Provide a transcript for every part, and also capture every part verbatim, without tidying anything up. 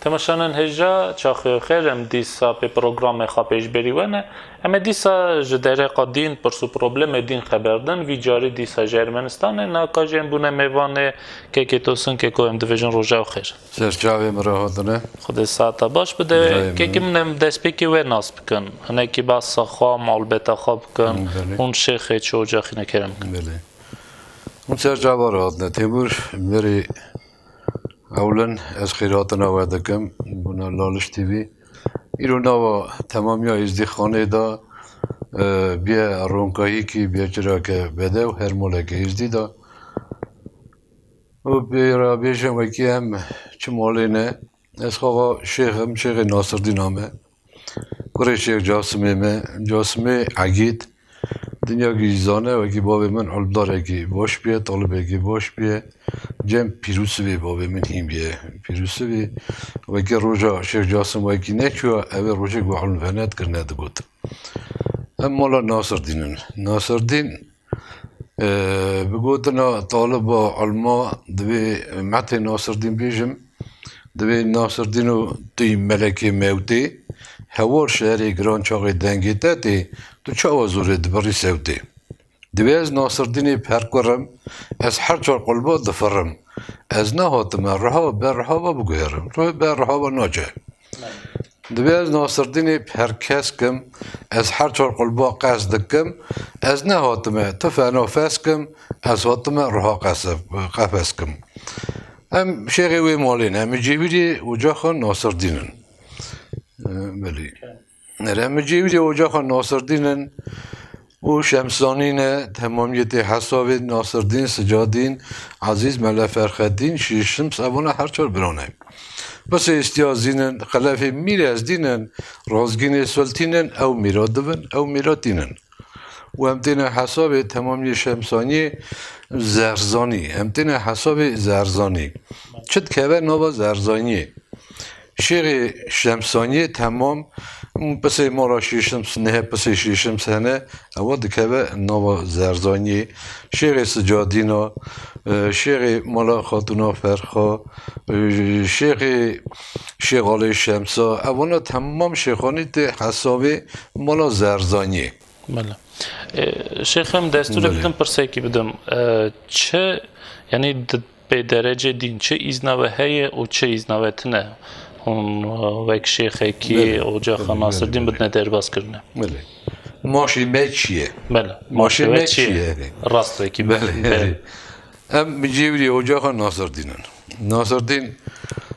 Temaşanên hêja, çaxê xêr, em dîsa pê programê xwe pêşberî we ne. Em ê dîsa ji derêqa dîn, pirs û problemê dîn xeber din, vî carî dîsa ji Ermenistanê, naka jî em bûne mêvanê kekê Tosin, keko em dibêjin roja xêr. Ser çavê min re hatine. Xwedê saeta baş bide. Birayê min. Kekê min em destpêkê wê nas bikin. Hinekî behsa xwe, malbeta xwe bikin. Belê. Hûn şêxê çi ocaxî ne kerem bikin. Belê. Hûn ser çava re hatine. Têmûr, merî ewlin ez xêrhatina we dikim. Bûna Laliş T V. Îro nava temamiya Êzdîxanê de, e, biye ronkahîkî, biye çirake bedew her moleke Êzdî de. Û pê re bêjim wekî em çi malê ne. Ez xwe xwe şêx im, şêxê Nasirdîna me. Kurê Şêx Casimê me, Casimê Egîd. Dinya jî zane, wekî bavê min ilmdarekî baş bûye, talibekî baş bûye. Cem Pîrûsivê bavê min hîn bûye. Pîrûsivê wekî roja Şêx Casim wekî neçûya, ew ê rojê ku ilm venet kirine digot. Em mala Nasirdîn in. Nasirdîn Ee, bi gotina taliba ilma divê metê Nasirdîn bêjim, divê Nasirdîn û tu yî melekê mewtê, hewar şerê giran çaxê dengê te tê, tu çawa zorê dibirî sewtê? Divê ez Nasirdînê perkurim, ez her çar qulba difirim. Ez nehatime riha be riha ve biguherim. Rih be riha ve naçe. Divê ez Nasirdînê perkes kim, ez her çar qulba qes dikim, ez nehatime tu fena fes kim, ez hatime riha qesef-, qefes kim. Em şêxê wê malê ne, em cêwîrê ocaxa Nasirdîn in. E, belê. Em cêwîrê ocaxa Nasirdîn in. û Şemsanî ne, temamiyetê hesabê Nasirdîn, Sicadîn, Ezîz, Mele Ferxedîn, Şêşims, evana her çar bira ne. Pisê Îstiyazîn in, Xelefê Mîr Ezdîn in, Razgînê Sultîn in, ew mîra div in, ew mîra tîn in. Û em têne hesabê temamiyê Şemsaniyê Zerzanî, em têne hesabê Zerzanî. Çi dikeve nava Zerzaniyê? Şêxê Şemsaniyê temam, pisê mala Şêşims ne, pisê Şêşims hene, ewa dikeve nava Zerzaniyê. Şêxê Sicadîna, e, şêxê mala Xatûna Ferxa, e, şêxê Şêxalê Şemsa, evana temam şêxanî tê hesabê mala Zerzaniyê. Belê. E, şêxê min destûrê Belê. Bidim, pirsekî bidim. E, çi, yanî di-, pê derecê dîn çi îzna we heye û çi îzna we tine? Hûn, e, wek şêxekî Belê. Ocaxa Belê, Nasirdîn belê, bidine belê. Derbas kirine. Belê. Maşê me çi ye? Belê. Maşê Maşê we we çi çi ye? Ye? Rast wekî. Belê. Belê. Em bi cêwirî ocaxa Nasirdîn in. Nasirdîn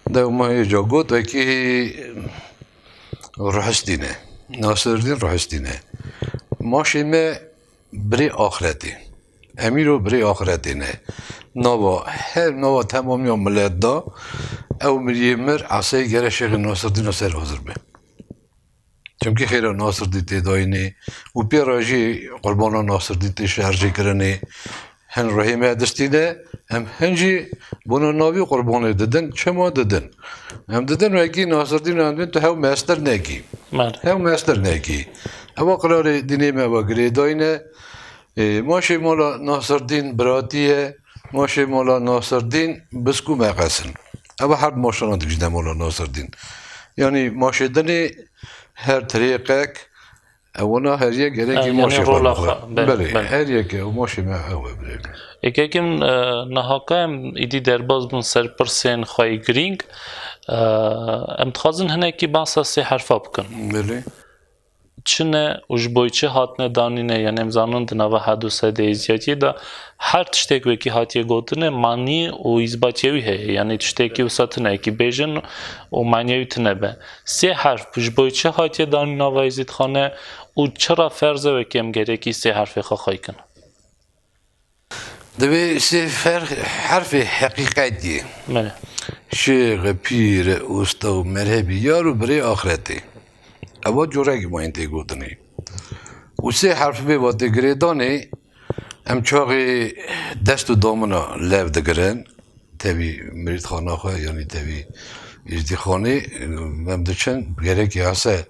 dew me hê ca got wekî Ruhistî ne. Nasirdîn Ruhistî ne. Maşê me birê axretê. Em îro birê axretê ne. Nava, her nava temamiya milet da, ew miriyê mir, eseyê gere Şêxê Nasirdîna ser hazir be. Çimkî xêra Nasirdîn tê dayînê û pê re jî qurbana Nasirdîn tê şerjê kirinê. Hin ruhê me distîne, em hin jî bona navî qurbanê didin. Çima didin? Em didin wekî Nasirdîn em dibên tu hew mestir nekî. Belê. Hew mestir nekî. Ewa qirarê dînê me ve girêdayî ne. Ê, maşê mala Nasirdîn biratî ye, maşê mala Nasirdîn bisk û meqes in. Ewa her maşana dibîjne mala Nasirdîn. Yanî maşê dinê her tirêqek, Ewana her yek gerekî Ha, yanî maşê xwe rola bixwe. Xwe, be-, Belê, belê. Her yek ew maşê me ew e birê min. Êkekî min, e, nahaka em îdî derbas bûn ser pirsên xwe yê girîng. E, em dixwazin hinekî behsa sê herfa bikin. Belê. Çi ne û ji bo çi hatine danîne, yanî em zanin di nava hedu sedê êziyatiyê de her tiştek wekî hatiye gotine, manî û îzbatiyê wî heye. Yanî tiştekî wisa tune, yekî bêjin û maniyê wî tune be. Sê herf ji bo çi hatiye danî nava Êzîdxane û çira ferz e wekî em gerekî sê herfê xwe xwey kin? Divê sê fer-, herfê heqîqetiyê. Belê. Şêx, pîr, usta û merhebî, yar û birê axretê. Ewa corekî mayîn tê gotinê. Û sê herf bê vatê girêdanê, em çaxê dest û damina lev digirin. Tevî mirîdxana xwe, yanî tevî îzdîxanê, em diçin, gerekî hase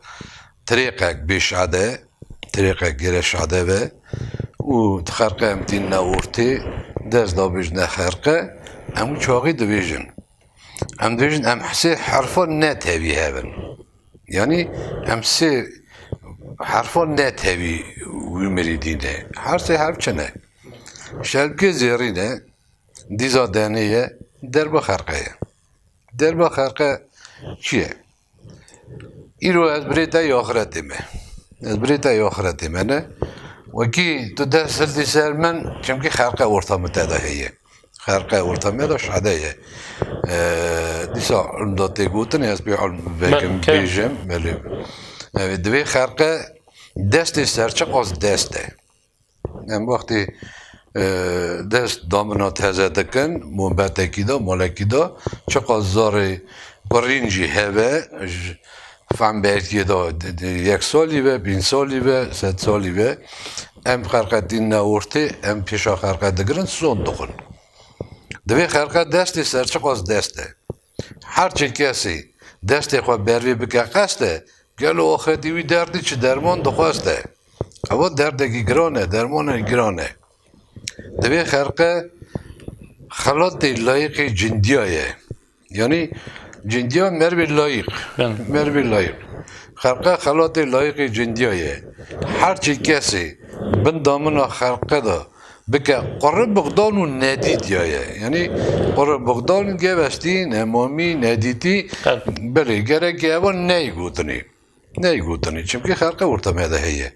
tirêqek bê şade, tirêqek gere şade be û di xerqe em tînne ortê, dest dabêjne xerqe, em wî çaxî dibêjin. Em dibêjin em sê herfan ne tevî hev in. Yanî em sê herfan ne tevî wî mirîdî ne. Her sê herf çi ne? Şelkê zêrî ne, dîza denê ye, derba xerqe ye. Derba xerqe çi ye? Îro ez birê te yê axretê me. Ez birê te yê axretê me ne. Wekî tu dest hildî ser min, çimkî xerqe orta min te de heye. Xerqe orta me de şade ye. Ee, dîsa ilm da tê gotin, ez pê ilm vekim Belê, kerem. bêjim. Belê. Ev divê xerqe destê ser çiqas dest e. Em wextê, e, dest damina teze dikin, mombetekî de, molekî de, çiqas zarê qurîn jî hebe, ji fem belkî de, de, de, yek salî ve, bîn salî ve, sed salî ve, em xerqe tînine ortê, em pêşa xerqe digirin, son dixwin. Divê xerqe destê ser çiqas dest e. Her çi kesî destê xwe bervê bike qeste, gelo axretî wî derdî çi derman dixweste? Ewa derdekî giran e, dermanekî giran e. Divê xerqe xelatê layiqê cindiya ye. Yanî cindiya mervê layiq. Belê. Mervê layiq. Xerqe xelatê layiqê cindiya ye. Her çi kesê bin damina xerqe de bike quribixdan û nedîtiya ye. Yanî quribixdan gevestî, nemamî, nedîtî, Belê. belê, gerekê evan neyê gotinê. Neyê gotinê. Çimkî xerqe orta me de heye.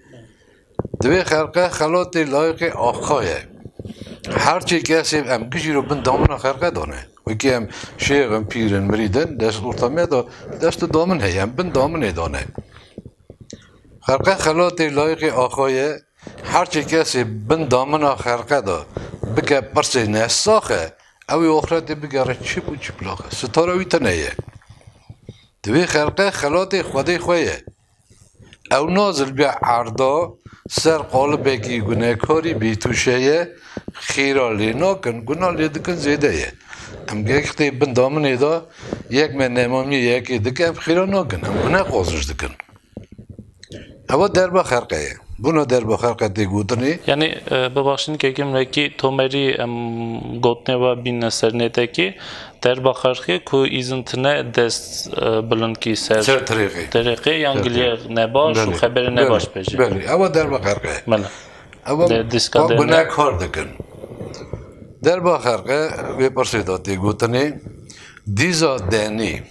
Divê xerqe xelatê layiqê axa ye. Her çi kesê em gijî ro bin damina xerqe dane. Wekî em şêx in, pîr in, mirîd in, dest orta me de dest û damin heye. Em bin daminê dane. Xerqe xelatê layiqê axa ye. Her çi kesê bin damina xerqe de bike pirsê nesaxe, ew ê axretê bigere çip û çiplaxe. Sitara wî tune ye. Divê xerqe xelatê Xwedê xwe ye. Ew nazil bê erda ser qalibekî gunekarî bêtûşe ye, xêra lê nakin, guna lê dikin zêde ye. Em gek tê bin daminê de yek me nemamiyê yekê dike, em xêra nakin, em gune qazij dikin. Ewa derba xerqe ye. Bûna derba xerqe tê gotinê. Yanî, e, bibexşîn kekim wekî tomerî em gotinê we bîne ser nêtekî, derba xerqê ku îzin tine dest, e, bilind kî ser Ser tirêqê. tirêqê yan Ser giliyê tirêqê. nebaş û Belê. xeberê Belê. nebaş bêje. Belê. Ewa derba xerqe ye. Belê. Ewa De-, diska xwe dene. gunekar dikin. Derba xerqe vê pirsê de tê gotinê. Dîza denê.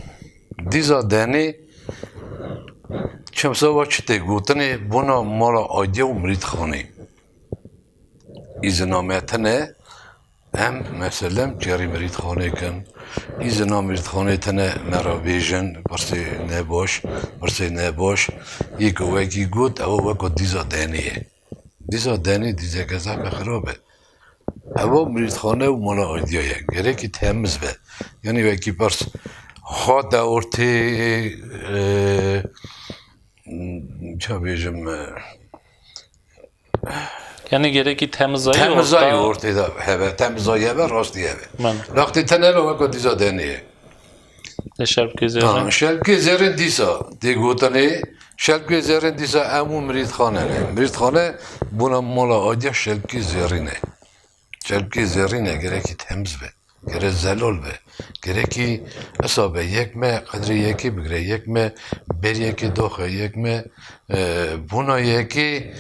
Dîza denê. Çemsa we çi tê gotinê bona mala Aydiya û mirîdxanê. Îzina me tine, em, meselem, çêrî mirîdxanê kin. Îzina mirîdxanê tine me re bêjin, pirsê nebaş, pirsê nebaş. Yê ku wekî got, ew weko dîza denê ye. Dîza denê dîzeke zehf e, xirab e. Ewa mirîdxane û mala Aydiya ye. Gerekî temiz be. Yanî wekî pirs hate ortê, e, ça bêjim, e, Yanî gerekî temizayî temizayî orta ortê de hebe, temizayî hebe, rastî hebe. Belê. Wextê tene lo weko dîza denê ye. Lê şelbkê Ha, zêrîn? şelbkê zêrîn dîsa tê gotinê, şelbkê zêrîn dîsa em û mirîdxane ne. Mirîdxane bona mala Aydiya şelbkê zêrîn e. Şelbkê zêrîn e, gerekî temiz be. Gere zelal be. Gerekî esa be, yek me qedrê yekê bigire, yek me ber yekê doxe, yek me, e, bona yekê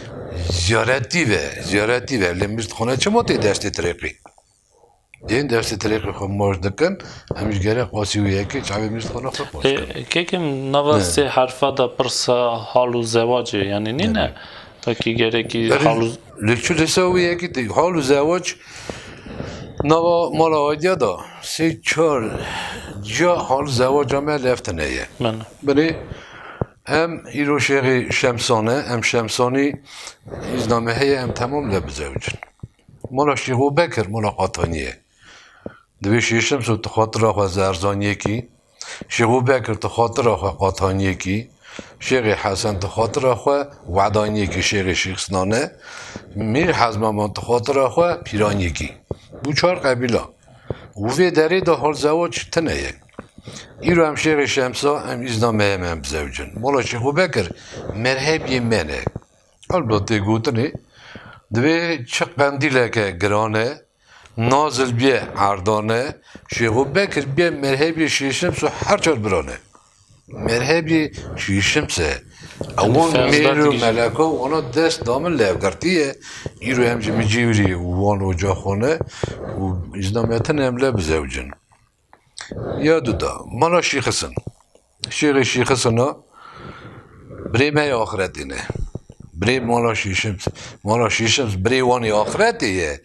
ziyaretî be, ziyaretî be. Lê mirîdxane çima tê destê tirêqî? Yên destê tirêqê xwe maç dikin, em ji gere qasî wî yekê çavê mirîdxana xwe qas Ê, dikin. Kekim nava Ne. sê herfa da pirsa hal û zewacê, yanî nîne? Ne. Wekî gerekî Berî hal û lê çi lê se wî yekî tê hal û zewac nava mala Aydiya da sê çar ciya hal zewaca me leftine ye. Min. Binê em îro şêxê Şemsane, em Şemsanî îzna me heye, em temam le bizewicin. Mala Şêxo Bekir, mala Qataniyê. Divê Şêxo Şemso tu xatira xwe Zerzaniyekî, Şêxo Bekir tu xatira xwe Qataniyekî, Şêxê Hesen tu xatira xwe Wedaniyekî, Şêxê Şêx Sinane, Mîr Hezmaman tu xatira xwe Pîraniyekî. Bû çar qebîla. Û vê derê de hal zewac tine ye. Îro em Şêxê Şemsa, em îzna me heye em bizewicin. Mala Şêxo Bekir merhebiyê me ne. Elbet tê gotinê, divê çi qendîleke giran e, Nazil bîye erdane, Şêxo Bekir bîye merhebî Şêşims û her çar birane. Merhebî Şêşims e. Ewon mêr û meleko wana dest damin levgirtiye. Îro em ji micîwrî wan ocaxo ne û îzna me tine em le bizewcin. Ya duda, mala Şîxisin. Şêxê Şîxisina birê me yê axiretê ne. Birê mala Şîşims, mala Şîşims birê wan ê axiretê ye.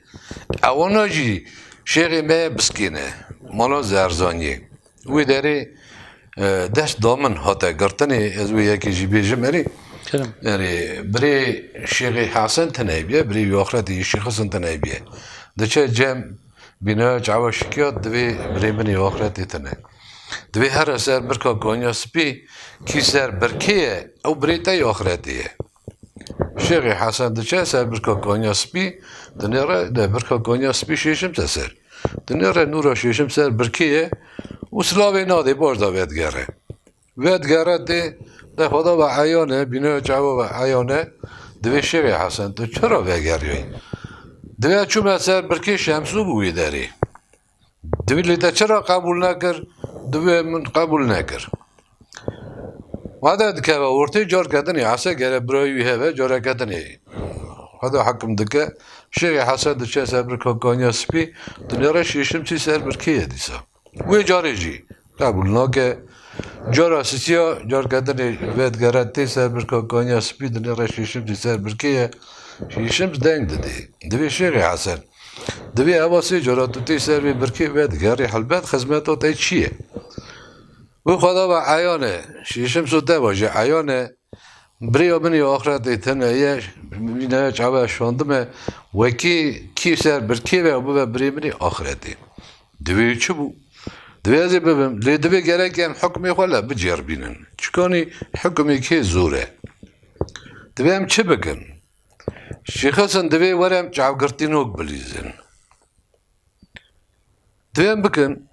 Ewana jî şêxê me yê biskê ne. Mala Zerzaniyê. Wê derê, e, dest da min hate girtinê, ez wê yekê jî bêjim, erê. Kerem. Erê, birê Şêxê Hesen tine bîye, birê wî axretê yê Şîxisin tine bîye. Diçe cem bînaya çawa şikiya, divê birê min ê axretê tine. Divê here ser birka Kanya Spî, kî ser birkê ye, ew birê te yê axretê ye. Şêxê Hesen diçe ser birka Kanya Spî, dinêre de birka Kanya Spî Şêşims e ser. Dinêre nûra Şêşims ser birkê ye û silavê nadê, baş da vedigere. Vedigere tê, de xweda ve eyane, bîne çawa ve eyane, divê Şêxê Hesen tu çira vegeriyoyî? Divê çûme ser birkê Şemsû bû wê derê. Divê lê te çira qebûl nekir? Divê min qebûl nekir. Wade dikeve ortê, careke dinê Hese gere birayî wî heve, careke dinê xweda hekim dike. Şêxê Hesen diçe ser birka Kanya Spî, dinêre Şêşimsî ser birkê ye dîsa. Wê carê jî qebûl nake. Cara sisiya, careke dinê vedigere tê ser birka Kanya Spî, dinêre Şêşimsî ser birkê ye. Şêşims deng didê. Divê Şêxê Hesen. Divê eva sê cara tu tê ser vê birkê vedigerî, helbet xizmeta te çi ye? Wê xweda ve eyane, Şêşimso te ve jî eyane, birêya min ê axretê tine ye, bîne çawa şandime, wekî kî ser birkê ve bibe birê min ê axretê. Divê çi bû? Divê ez ê bibim, lê divê gerek em hukmê xwe le bicêrbînin. Çikanî hukmê kê zor e. Divê em çi bikin? Şêxisin divê were em çavgirtînok bilîzin. Divê em bikin.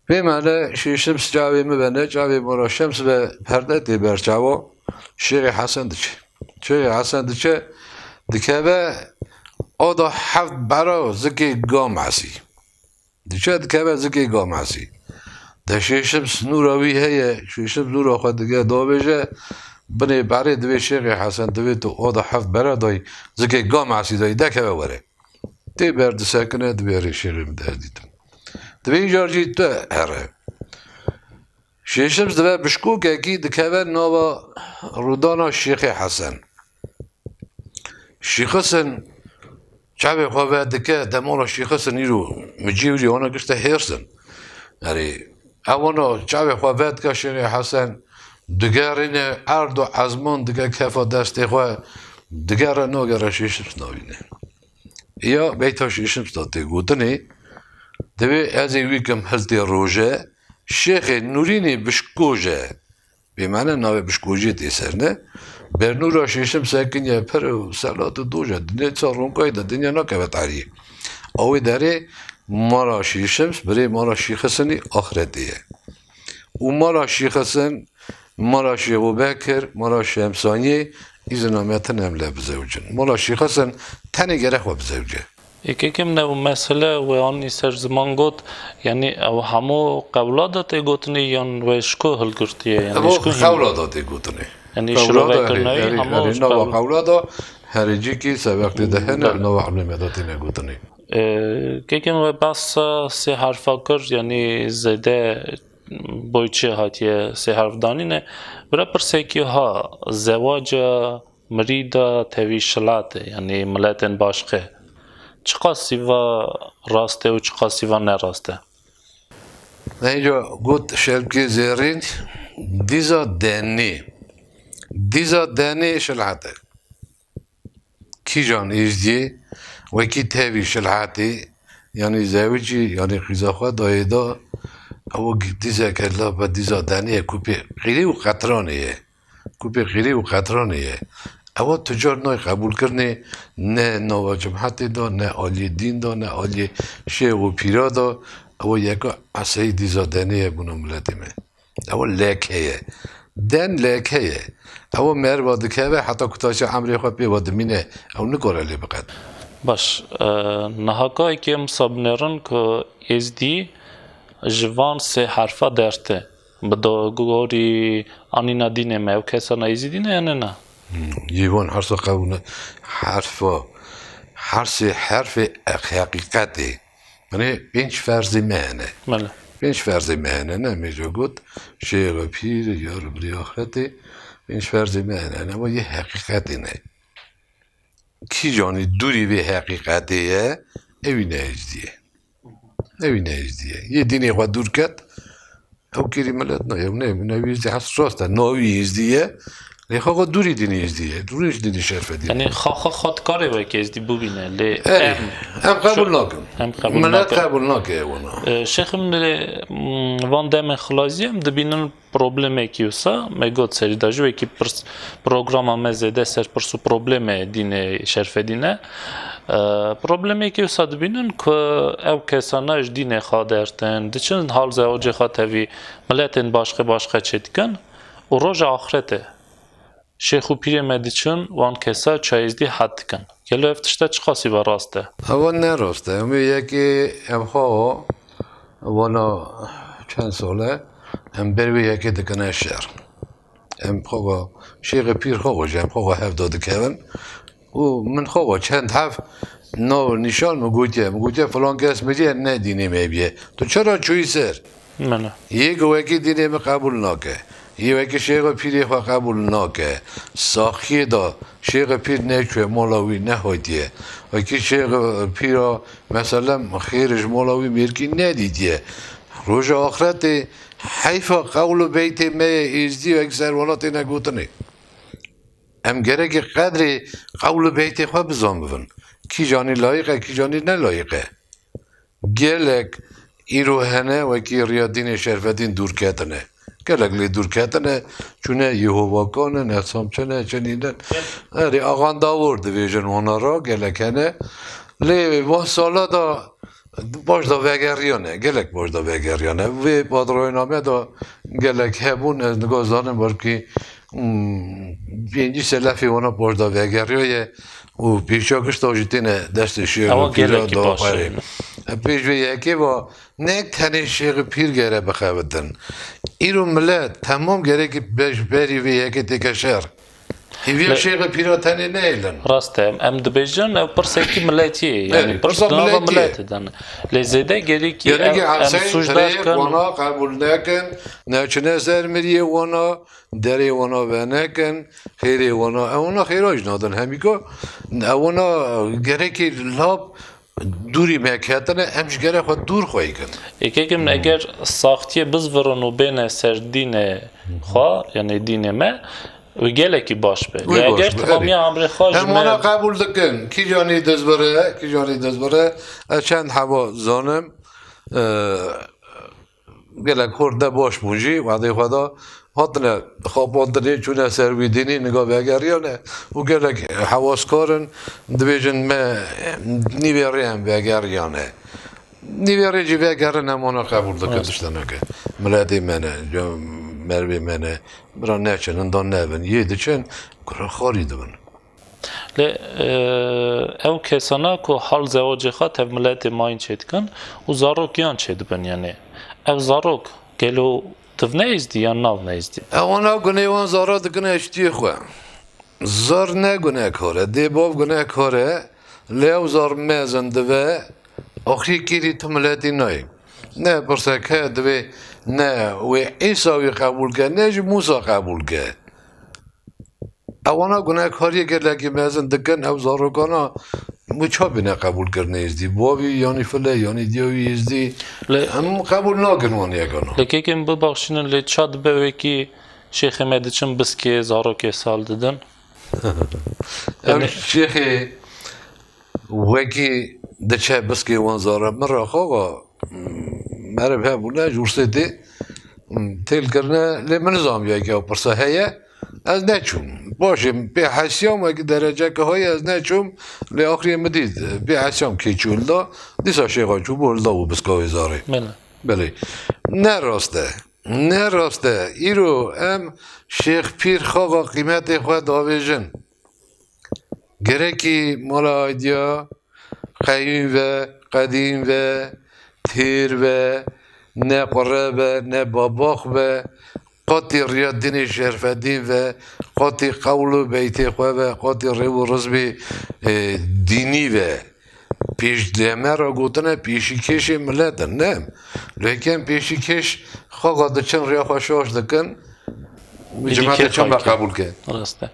Pê me le Şêşims çavê min ve ne çavê Mora Şems ve perde tê ber çawa. Şêxê Hesen diçe. Şêxê Hesen diçe, dikeve oda heft bera zikê Gamesî. Diçe dikeve zikê Gamesî. De Şêşims nûra wî heye, Şêşims nûra xwe dige davêje, binê berê divê Şêxê Hesen, divê tu oda heft bera dayî, zikê Gamesî dayî, dekeve were. Tê ber disekine, divê rê Şêxê min derdîtim. Divê îcar jî tu here. Şêşims dive bişkokekî dikeve nava rûdana Şêxê Hesen. Şîxisin çavê xwe vedike, demala Şîxisin îro micîwrî wana gişte hêrsin. Erê, ewana çavê xwe vedike Şêxê Hesen, digerîne erd û ezman dike kefa destê xwe, digere nagere Şêşims navîne. Ya beyta Şêşims da tê gotinê, divê ez ê wî kim hiltê roje, Şêxê Nûrînê bişkoje. Bêmane navê bişkojiyê tê ser ne. Bernûra Şêşim sekiniye pir û selat û doje. Dinya ça ronkayê de dinya nakeve tariyê. Awê derê mala Şêşim, birê mala Şîxisinî axretê ye. Û mala Şîxisin, mala Şêxo Bekir, mala Şemsaniyê, îzina me tine em le bizewcin. Mala Şîxisin tenê gere xwe bizewce. Ê, kekê min, ew mesele we anî ser ziman got, yanî ew hemû qewla de tê gotinê yan we ji ku hilgirtiye? Yanî ji ku hîn? Qewla de tê gotinê. Yanî şirovekirina wî hemû ji qewla de, herê cîkî sebextê de hene, nava emrê me de têne gotinê. Ê, kekê min, we behsa sê herfa kir, yanî zêde boy çi hatiye sê herf danîne. Bira pirsekî ha, zewaca mirîda tevî şilatê, yanî miletên başqe, çiqasî va rast e û çiqasî va ne rast e? Neyco got Şevkê Zêrîn, dîza denê. Dîza denê şilat e. Kîjan êzdiyê wekî tevî şilatê, yanî zewicî, yanî qîza xwe dayê da, ew dîzeke la be dîza denê ye, ku pê qîrê û qetranê ye. Ku pê qîrê û qetranê ye. Ewa tu car nayê qebûlkirinê, ne nava cemhetê de, ne aliyê dîn de, ne aliyê şêx û pîra de. Ewa yeka eseyî dîza denê ye bona miletê me. Ewa leke ye. Den leke ye. Ewa merva dikeve heta ku taşa emrê xwe pê ve dimîne. Ew nikare lê biqet. Baş, e, niha ka êkê em wisa binêrin ku Êzdî ji van sê herfa derte. Bi do-, gorî anîna dînê me, ew kesana Êzîdî ne, yanî ne? Hmm, yê wan hersa qewne, herfa, her sê herfê heqîqetê. Yanî pênc ferzê me hene. Belê. Pênc ferzê me hene, ne, me jî got, şêx, pîr, yar, birî, axretê, pênc ferzê me hene, ne, ewa yê heqîqetê ne. Kîjanî dûrî vê heqîqetê ye, ewî ne Êzdî ye. Ewî ne Êzdî ye. Yê dînê xwe dûr ket, ew kêrî milet ne, ew ne, ne wî Êzdî hes rast e, navî Êzdî ye, lê xwe xwe dûrî dînê Êzdî ye, dûrî ji dînê şerfedî ye. Yanî xwe xwe xwe dikarê wekî Êzdî bibîne, lê Erê, em em qebûl şu-, nakin. Em qebûl Milet nakin. Qebûl nake wana. E, Şêxim, lê, mm, van demên xilazî em dibînin problemekî wisa, me got serî de jî wekî pirs, programa me zêde ser pirs û problemê dînê şerfedî ne. E, problemekî wisa dibînin ku ew kesana ji dînê xwe dertin, diçin hal zewacê xwe tevî miletên başqe başqe çêdikin û roja axretê şêx û pîrê me diçin wan kesa çayêzdî hed dikin. Gelo ev tişte çiqasî ve rast e? Ewa ne rast e. Em ê yekê em xwe Wana çend sal e, em ber wê yekê dikine şer. Em xwe ve şêxê pîr xwe ve jî em xwe ve hev de dikevin. Û min xwe ve çend hev nav nîşan min gotiye. Min gotiye, filan kes miriye, ne dînê me bûye. Tu çira çûyî ser? Mene. Yê ku wekî dînê min qebûl nake. Yê wekî şêx û pîrê xwe qebûl nake. Saxiyê de şêx û pîr neçûye mala wî, nehatiye. Wekî şêx û pîra, meselem, xêr ji mala wî mêrkî nedîtiye. Roja axretê heyfa qewl û beytê me yê Êzdî wek ser welatê negotinê. Em gerekê qedrê qewl û beytê xwe bizan bibin. Kîjanî layîq e, kîjanî ne layîq e. Gelek îro hene wekî riya dînê şerfedîn dûr ketine. Gelek lê dûr ketine, çûne Yehovakan in, hesam çi ne, çi nînin. Erê, axandawor dibêjin wana ra, gelek hene. Lê van sala da baş da vegeriyane, gelek baş da vegeriyane. Vê padrayê name da gelek hebûn, ez niga zanim belkî Hmm, pêncî selefê wana paş da vegeriyaye û pêşiya gişta jî têne destê şêx Ewa û pîra gelekî da baş xwerê. e. Pêş vê yekê va, ne tenê şêx û pîr gere bixebitin. Îro milet temam gerekî be ji berî vê yekê têke şer. Hêviya Le- şêx û pîra tenê nehêlin. Rast e, em, em dibêjin ew pirsekî miletî ye. Yanî Evet, pirs pirsa nava miletî ye. Miletê de ne. Lê zêde gerekî Gerekî ew, em esey sûcdar rêyek kin. Wana qebûl nekin, neçine ser miriyê wana, derê wana venekin, xêrê wana, ewana xêra jî nadin hemîka, ewana gerekî lap dûrî me ketine, em ji gere xwe dûr xweyî kin. Êkek min Hmm. eger saxtiyê bizvirin û bêne ser dînê xwe, yanî dînê me, wê gelekî baş be. Wê Lê baş eger be, timamiya erê. Emrê xwe ji Em me wana qebûl dikin, kîjanî dizvire, kîjanî dizvire, ez çend heba zanim, e, gelek horde baş bûn jî, wedê xwe da hatine xapandinê, çûne ser wî dînî, niga vegeriyane û gelek hewaskar in, dibêjin me nîvê rê em vegeriyane. Nîvê rê jî vegerin em wana qebûl dikin Evet. tişteneke. Miletê me ne, mervê me ne, bira neçin, hindan nebin. Yê diçin, kura xarî dibin. Lê, e, ew kesana ku hal zewacê xwe tev miletê mayîn çêdikin û zarokiyan çêdibin, yanî ev zarok gelo tivne Êzdî yan nav ne Êzdî? Ewana gunê wan zara dikine eştiyê xwe. Zar ne gunehkar e, dê bav gunehkar e, lê ew zar mezin dibe, axirî kêrî tu miletî nayê. Ne pirseke divê ne wê Îsa wî qebûl ke, ne jî Mûsa qebûl ke. Ewana gunehkariyê gelekî mezin dikin, ew zarokana wî ça bîne qebûlkirinê Êzdî. Bavî yanî file, yanî diya wî Êzdî. Lê Em qebûl nakin wan yekana. Lê kekên bibaxşînin, lê ça dibe wekî şêxê me diçin biskê zarokê sal didin? Ew Yanî şêxê Wekî diçe biskê wan zara min re xwe va, meriv hebûne, ji wirsê tê, têl kirine, lê min nizanbiya ke ew pirsa heye, ez neçûm. Başê pê hesiyam, wekî dereceke hayê ez neçûm, lê axirê min dît, pê hesiyam kê çû hilda, dîsa şêxa çûbû hilda û biska wê zarê. Belê. Belê. Ne rast e. Ne rast e. Îro em şêx pîr xaxa qîmetê xwe davêjin. Gerekî mala Aydiya qeyûm ve, qedîm ve, têr ve, ne qure ve, ne babax ve, qatî riya dînê Şerfedîn ve, qatî qewl û beytê xwe ve, qatî rêw û rizmê, e, dînî ve. Pêş deme re gotine pêşîkêşê milet in, ne? Lê kem pêşîkêş xwe diçin riya xwe şaş dikin, Êdî cemaetê kê çend xwe be kê? Qebûl ke? Rast e.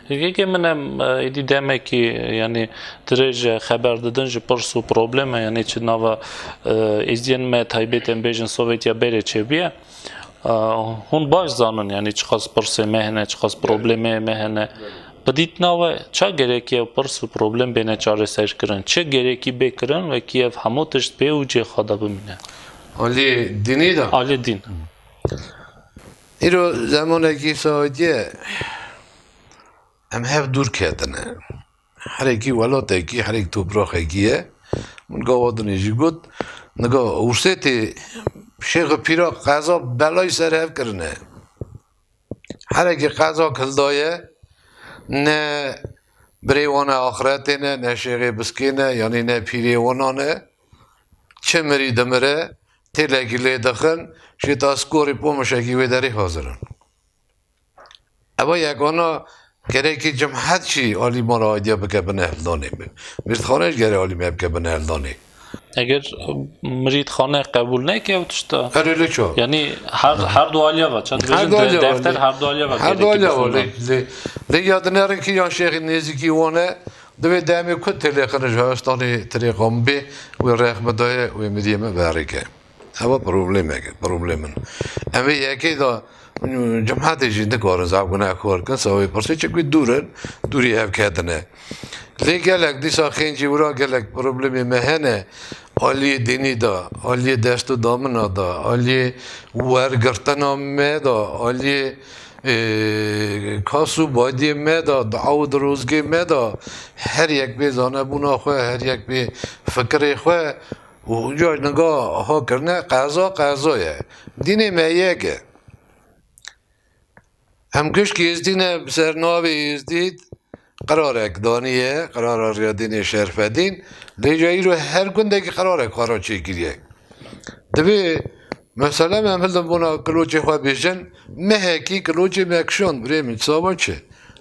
Yekê min em, e, êdî demekî, yanî dirêj e, xeber didin ji pirs û probleme, yanî çi nava, e, êzdiyên me taybet em bêjin Sovyetiya berê çêbûye. E, hûn baş zanin, yanî çiqas pirsê me hene, çiqas problemê me hene. Bi dîtina we ça gerekî ev pirs û problem bêne çareserkirin? Çi gerekî bê kirin wekî ev hemû tişt bê û cê xwe de bimîne? Alî dînî de? Alî dîn. Îro zemanekî sahetiye em hev dûr ketine. Herekî welatekî, herek topraxekî ye. Min gava dinê jî got, niga Ûrsêtê şêx û pîra qeza belayî ser hev kirine. Herekî qeza kildaye, ne birê wan e axretê ne, ne şêxê biskê ne, yanî ne pîrê wana ne. Çi mirî dimire, têlekî lê dixin, jê ta skorî pomişekî wê derê hazir in. Eva yekana gerekî cimhet jî alî mala aydiya bike binehildanê. Mîrtxane jî gere alî me bike binehildanê. Eger mirîtxane qebûl neke ew tişta. Erê lê ço. Yanî her, her du aliya va, çend Her bêjin du de-, aliya va, defter lê, her du aliya va her du gerekî aliya va, bixwînin. Lê, lê, lê ya dinerin ki yan şêxî nêzîkî wan e, divê demê ku têlê xine ji Hestanê tirê qambê, wê rexme daye, wê miriyê me berike. Ewa problemek e, problemin. Em vê yekê de cemaetê jî nikarin zaf gunehkar kin, sawê pirsê, çi ku dûr in, dûrî hev ketine. Lê gelek dîsa xêncî wira gelek problemê me hene, aliyê dînî de, aliyê dest û damina de, aliyê wergirtina me de, aliyê, e, kas û badiyê me de, dua û dirozgê me de, her yek bê zanebûna xwe, her yek bê fikirê xwe, û ca niga ha kirine qeza, qeza ye. Dînê me yek e. Em gişkî Êzdî ne, bi ser navê Êzdî qirarek daniye, qirara Riyadînê Şerfedîn, lê ca îro her gundekî qirarek xwe re çêkiriye. Divê, mesela, em hildin bona kiloçê xwe bêjin, mehekî kiloçê me kişand, birê min, sava çi?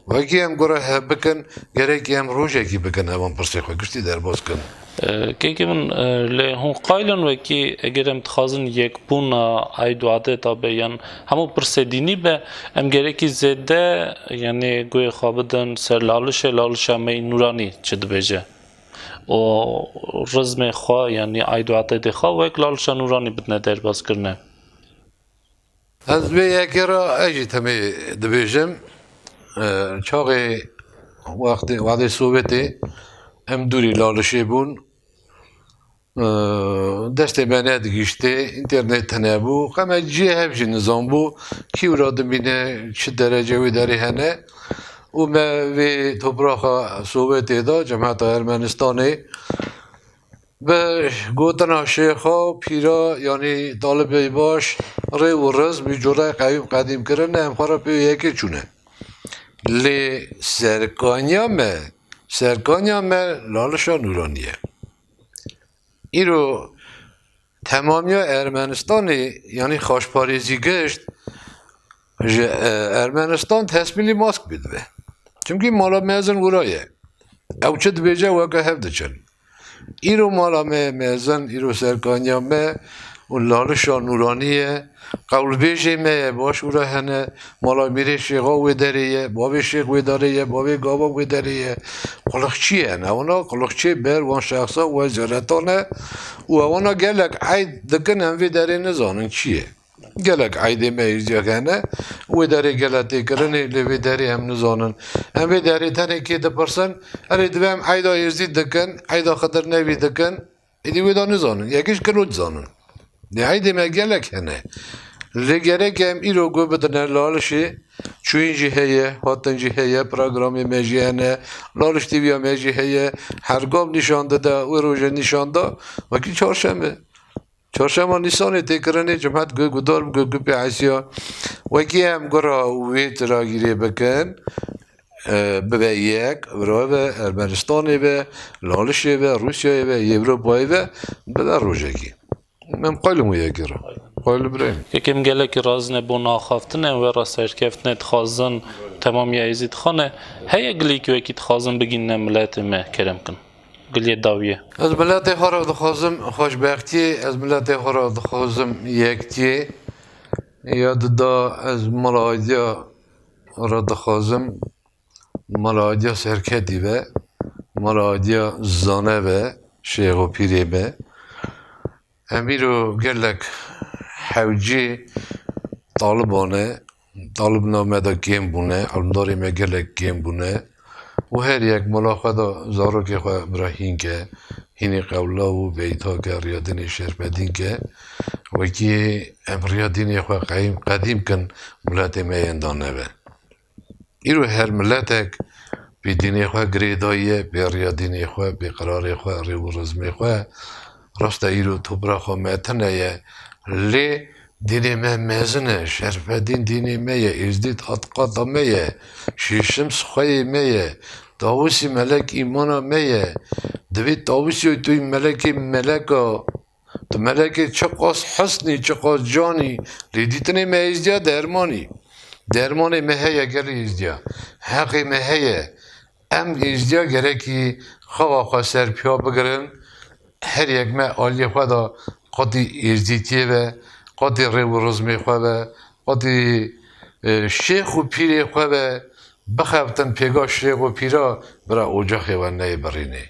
Wekî em gura hev bikin, gerekî em rojekî bikin, evan pirsê xwe giştî derbas kin. E, kekê min, e, lê hûn qayl in wekî eger em dixwazin yekbûna eyd û adeta be yan hemû pirsê dînî be, em gerekî zêde, yanî guhê xwe bidin ser lalişê, lalişa me yî nûranî çi dibêje û rizmê xwe, yanî eyd û adetê xwe wek lalişa nûranî bidine derbas kirine. Ez vê yekê re ez jî temê dibêjim. E, çaxê wextê, wextê Sovyetê em dûrî lalişê bûn. E, destê me nedigihîştê, înternet tune bû. Qe me cihê hev jî nizanbû, kî wira dimîne, çi derece wê derê hene. Û me vê topraxa Sovyetê de, cemeta Ermenistanê, bi gotina şêxa, pîra, yanî talibê baş, rê û rizm, bi cure qeyûm qedîm kirine, em xwe re pê yekê çûne. Lê serkaniya me, serkaniya me lalişa nûranî ye. Îro temamiya Ermenistanê, yanî xaçparêzî gişt, ji, e, Ermenistan tesmîlî mask bidibe. Çimkî mala mezin wira ye. Ew çi dibêje weke hev diçin. Îro mala me ye mezin, îro serkaniya me û lalişa nûranî ye. Qewlbêjê me ye, baş û re hene. Mala mîrê şêxa wê derê ye, bavê şêx wê derê ye, bavê gava wê derê ye. Quliqçî ye. Ewana quliqçê ber wan şexsa we zereta ne. Û ewana gelek eyd dikin, em vê derê nizanin çi ye. Gelek eydê me êzdiya hene. Wê derê gele tê kirinê, lê vê derê em nizanin. Em vê derê tenê kê dipirsin, erê divê em eyda êzdî dikin, eyda Xidir Nevî dikin. Êdî wê de nizanin, yekî ji kiloç zanin. Lê eydê me gelek hene. Lê gerek em îro guh bidine lalişê, çûyîn jî heye, hatin jî heye, programê me jî hene, Laliş T V'ya me jî heye, her gav nîşan dide, wê rojê nîşan da, wekî çarşembe. Çarşema Nîsanê tê kirinê, cimet guh guhdar bike, guh pê hesiya. Wekî em gura wê cihagîrê bikin, e, bibe yek, bira ve Ermenistanê ve, Lalişê ve, Rûsyayê ve, Ewropayê ve, bibe rojekî. Em qaylim wê yekê re. Qayl birayim. Kekim gelekî razine bo naxaftinê we ra serkeftinê dixwazin temamiya Êzîdxanê. Heye gilîk wekî dixwazin bigînine miletê me kerem kin. Giliyê dawiyê. Ez miletê xwe re dixwazim xweşbextiyê, ez miletê xwe re dixwazim yektiyê. Ya dida ez mala Aydiya re dixwazim, mala Aydiya serketî be, mala Aydiya zane be, şêx û pîrê be. Em îro gelek hewcî Taliban e, Talibna me de kêm bûne, elimdarê me gelek kêm bûne û her yek mala xwe de zarokê xwe bira hîn ke, hînî qewla û beyta ke, riyadînê şerfedîn ke, wekî em riyadînê xwe qeyîm, qedîm kin, miletê me yên da nebe. Îro her miletek pê dînê xwe girêdayî ye, pê riyadînê xwe, pê qirarê xwe, rê û rizmê xwe. Rast e, îro topraxa me tune ye. Lê dînê me mezin e, şerfedîn dînê me ye, êzdî atiqata me ye, şêşim sixweyê me ye, Tawusî melek îmana me ye. Divê Tawusî tu melekê meleka, tu melekê çiqas hisnî, çiqas canî, lê dîtinê me êzdiya dermanî. Dermanê me heye gelê êzdiya. Heqê me heye. Em êzdiya gerekî xewa xwe ser piya bigirin. Her yek me aliyê xwe de qatî êzdîtiyê ve, qatî rê û rizmê xwe ve, qatî, e, şêx û pîrê xwe ve bixebtin pêga şêx û pîra bira ocaxê we neyê birînê.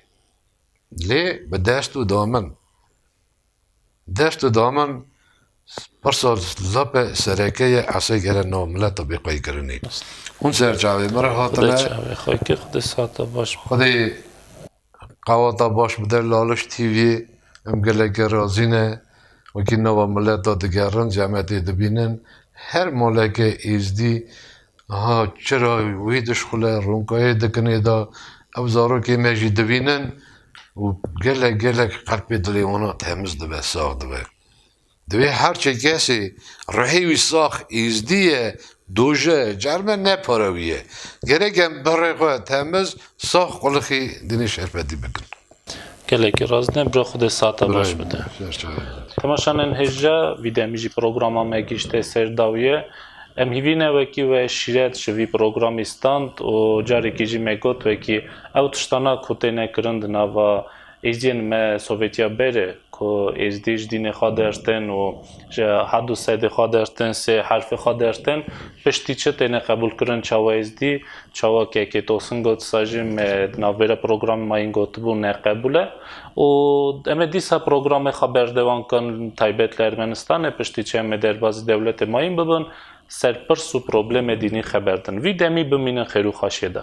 Lê bi dest û damin. Dest û damin pirsa lape sereke ye, esê gere nav mileta bê qeykirinê. Hûn ser çavê me re hatine. Xwedê çavê xwe kir, Xwedê sata baş. Xwedê qewata baş bide Laliş T V, em gelekî razî ne. Wekî nava mileta digerin, zehmetê dibînin. Her maleke êzdî, ha, çira wî dişxule, ronkayê dikinê da, ev zarokê me jî dibînin û gelek, gelek qelpê dilê wana temiz dibe, sax dibe. Divê her çi kesê ruhê wî sax êzdî ye, doje, carme ne para wî ye. Gerek em birê xwe temiz, sax qulixî dînê şerfetî bikin. Gelekî razine, bira Xwedê sata baş bide. Temaşanên hêja, vî demî jî programa me gihîşte ser dawiye. Em hîvî ne wekî we şîret ji vî programî stand û carekî jî me got wekî ew tiştana ku têne kirin di nava êzdiyên me Sovetiya berê, ku êzdî ji dînê xwe dertin û ji hedû sedê xwe dertin, sê herfê xwe dertin, piştî çi têne qebûlkirin, çawa êzdî, çawa kekê Tosin got, sa jî me di navbera programê mayîn gotibû ne qebûl e. Û em ê dîsa programê xwe berdewam kin, taybet li Ermenistanê, piştî çi em ê derbazî dewletê mayîn bibin, ser pirs û problemê dînî xeber din. Vî demî bimînin xêr û xweşiyê de.